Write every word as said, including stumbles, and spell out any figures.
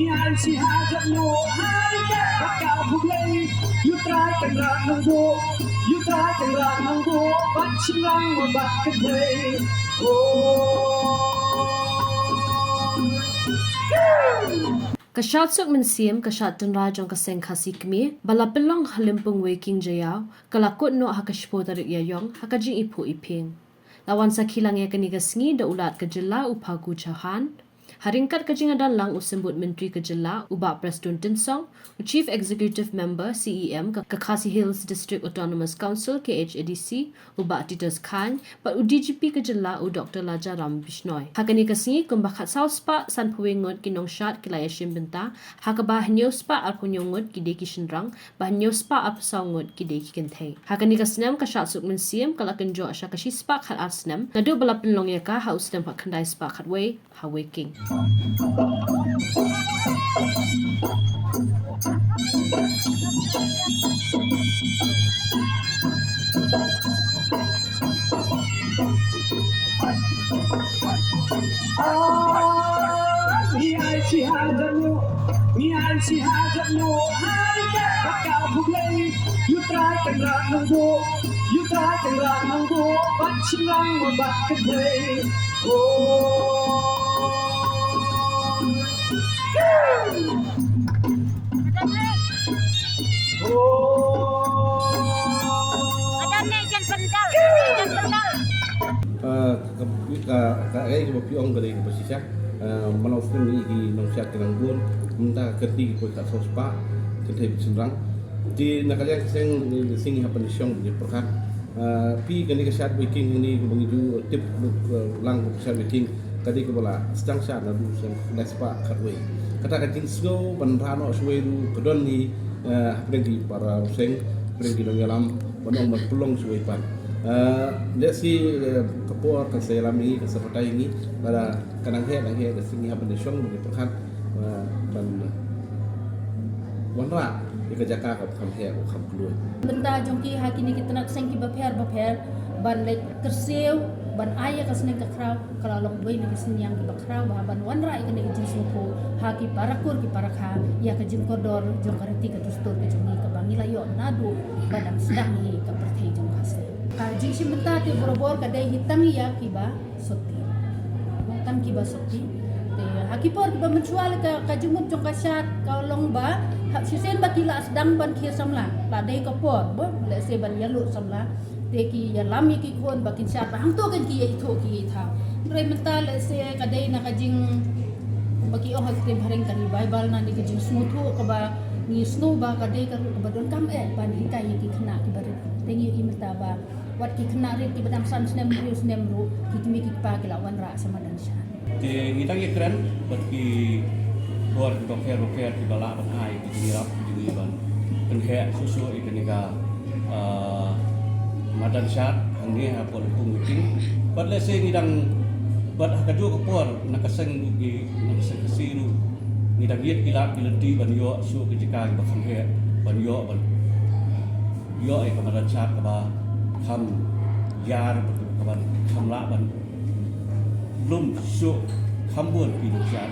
Ai si ha jat no hai ka ka ka bublei. Yu trai kan rat nang bo. Yu trai kan rat nang bo. Bat chim lang ma bat kan blei. Oh. Ka shad suk mynsiem, ka shad tynrai jong ka seng Khasi Khmer ba la pynlong ha Lympung Weiking Jaiaw ka la kut noh ha ka shiphew tarik Ïaïong ha ka jingiphuh iphieng. La wan sakhi lang ïa kane ka sngi da u Lat ka jylla u Phagu Chauhan. Ha ryngkat ka jingïadon lang u Symbud Myntri ka jylla u Bah Prestone Tynsong, u Chief Executive Member, C E M, ka, ka Khasi Hills District Autonomous Council, K H A D C, u Bah Titus Chyne, bad u D G P ka jylla u Doctor Lajaram Bishnoi. Ha kane ka sngi kumba khatsaw spah sanphew wei ngut ki nongshad ki la ïashim bynta, ha kaba hynñiew spah arphew hynñiew ngut ki dei ki shynrang, ba hynñiew spah arphew saw ngut ki dei ki kynthei. Ha kane ka snem ka shad suk mynsiem ka la kynjoh sha ka shi spah khat ar snem naduh ba la pynlong ïa ka ha u snem khat khyndai spah khat wei ha Weiking. Ngi ai si ha jat no, ngi ai si ha jat no, hai ka ka bublei, yu trai kan rat nang bo, yu trai kan rat nang bo, bat chim lang ma bat kan blei. Oh. Oh. Ada ni jan pendal, jan pendal. Ah, ka, ka, ka, eh, ka ba phi ong ka dei ka ba shisha. Ah, man la u snem ni ki nongshad ki nang bun. Mynta ka kynti ki poi ka saw spah, kynthei bad shynrang. Te na ka liang ka seng, ni, ni seng hap ban shong ni pyrkhat. Ah, phi kane ka shad Weiking ni ka ba ngi ju tip, ah, lang ka shad Weiking. Ka dei ka ba la sdang shad naduh snem lai spah khatwei. Kata ka jingsngew ban rah noh shawei ruh ka don ni, ah, hapdeng ki para seng, hapdeng ki nongïalam, ban ong ban pynlong shawei pat. Ah, lehse, eh, ka por kan sa ïalam ïa ngi, kan sa batai ïa ngi, lada ka nang heh, nang heh, lehse ngi hap ban ïashong, ban ïapyrkhat, ah, ban wanrah ïa ka jaka kaba kham heh, kaba kham kloi. Bynta jong ki ha kine ki tnat seng kiba pher bapher, ban leit kyrsiew, ban ai ïa ka sneng ka khraw, ka la long wei na ki synñiang kiba khraw, ba ban wanrah ïa kane ka jingsngewthuh ha ki para kur ki para kha, ïa ka jingkordor jong ka riti ka dustur ka jong ngi kaba ngi la ïoh naduh ba dang sdang hi ka pyrthei jong ka seng. Ka jingshim bynta te barabor ka dei hi tang ïa kiba sotti. Tang kiba sotti. Te ha ki por kiba mynshuwa ka, ka jingmut jong ka shad ka long ba ha shisien ba ki la sdang ban khie samla. La dei ka por ba lehse ban ïaluh samla. Te ki ïalam ïa ki khun ba kin shad ba hangto kan ki ïaithuh ki ïaithaw. Hynrei mynta lehse ka dei na ka jing ba ki ong ha ka ktien phareng ka revival na ne ka jingsngewthuh kaba ngi sngew ba ka dei ka ruh kaba donkam eh ban hikai ïa ki khynnah kiba rit. Te ngi ïohi mynta ba wat ki khynnah rit kiba dang san snem hynriew snem ruh ki kmie ki kpa ki la wanrah sa madan shad. Te ngi dang ïakren bad ki bor kiba pher bapher kiba lah ban ai ki jingïarap ki jingïarap ban pynheh shuh shuh ïa kane ka, ah, madan shad hangne hapoh Lympung Weiking. Bad lehse ngi dang bad ha kajuh ka por na ka seng ruh ki, na ka seng Khasi ruh ngi dang ïit ki lad ki lynti ban ïoh shuh ki jaka kiba kham heh ban ïoh ban ïoh ïa ka madan shad kaba kham ïar kaba kham lah ban lum shuh kham bun ki nongshad.